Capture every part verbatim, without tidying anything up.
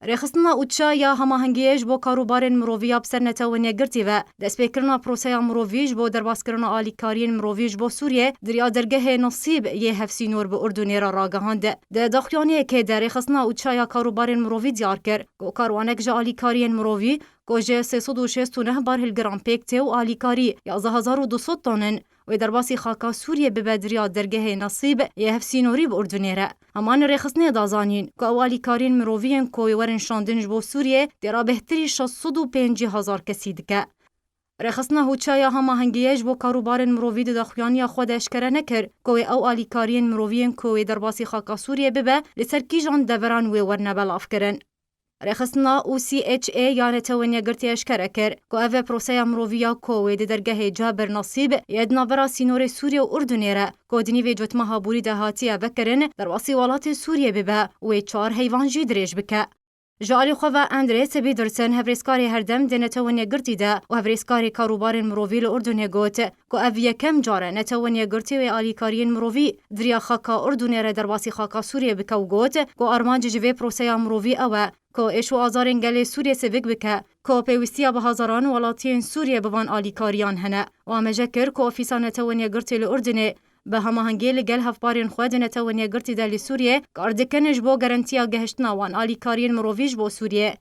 Rêxistina ûça ya hemahengiyê ji bo karûbarên mirovî ya bi ser Netewên Yekgirtî ve, destpêkirina proseya mirovî ji bo derbaskirina alîkariyên mirovî ji bo Sûriyê di riya dergehê Nasîb yê hevsînor bi Urdunê re ragihand. Di daxuyaniyekê de rêxistina ûça ya karûbarên mirovî diyar kir ku karwanek ji alîkariyên mirovî ku ji sê sed û şêst û neh barhilgiran pêk tê û alîkarî yazdeh hezar û du sed ton in, wê derbasî xaka Sûriyê bibe di riya dergehê Nasîb yê hevsînorî bi Urdunê re. Heman rêxistinê da zanîn ku ew alîkariyên mirovî yên ku wê werin şandin ji bo Sûriyê têra bêhtirî şeş sed û pêncî hezar kesî dike. Rêxistina Hûça ya Hemahengiyê ji bo karûbarên mirovî di daxuyaniya xwe de eşkere nekir ku wê ew alîkariyên mirovî yên ku wê derbasî xaka Sûriyê bibe, li ser kîjan deveran wê werne belavkirin. Rêxistina U C H A ya Netewên Yekgirtî eşkere kir ku ev proseya mirovî ya ku wê di dergehê Cabir Nasîb yê di navbera sînorê Sûriyê û Urdunê re ku di nîvê cotmeha borî de hatiye vekirin, derbasî welatê Sûriyê bibe û wê çar heyvan jî dirêj bike. Ji alî xwe ve Andrê Sebî Dirsen, hevrêzkarê herdem di Netewên Yekgirtî de û hevrêzkarê karûbarên mirovî li Urdunê got ku ev yekem car e Netewên Yekgirtî wê alîkariyên mirovî di riya xaka Urdunê re derbasî xaka Sûriyê bike û got ku armanc ji vê proseya mirovî ew e ku êş û azarên gelê Sûriyê sivik bike, ku pêwîstiya bi hezaran welatiyên Sûriyê bi van alîkariyan hene. Û amêje kir ku Ofîsa Netewên Yekgirtî li Urdunê bi hemahengiyê li gel hevparên xwe di Netewên Yekgirtî de li Sûriyê kar dikin ji bo garantiya gehiştina wan alîkariyên mirovî ji bo Sûriyê.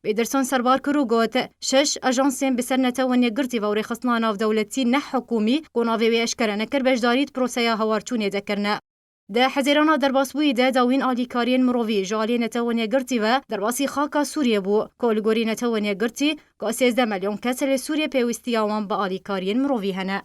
Peterson serbar kir û got, şeş ajansên bi ser Netewên Yekgirtî ve û rêxistina navdewletî nehikûmî ku navê wê eşkere nekir beşdarî di proseya hewarçûnê de kirine. Di Hezîrana derbasbûyî de dawîn alîkariyên mirovî ji aliyê Netewên Yekgirtî ve derbasî xaka Sûriyê bû, ku li gorî Netewên Yekgirtî ku sêzdeh milyon kes li Sûriyê pêwîstiya wan bi alîkariyên mirovî hene.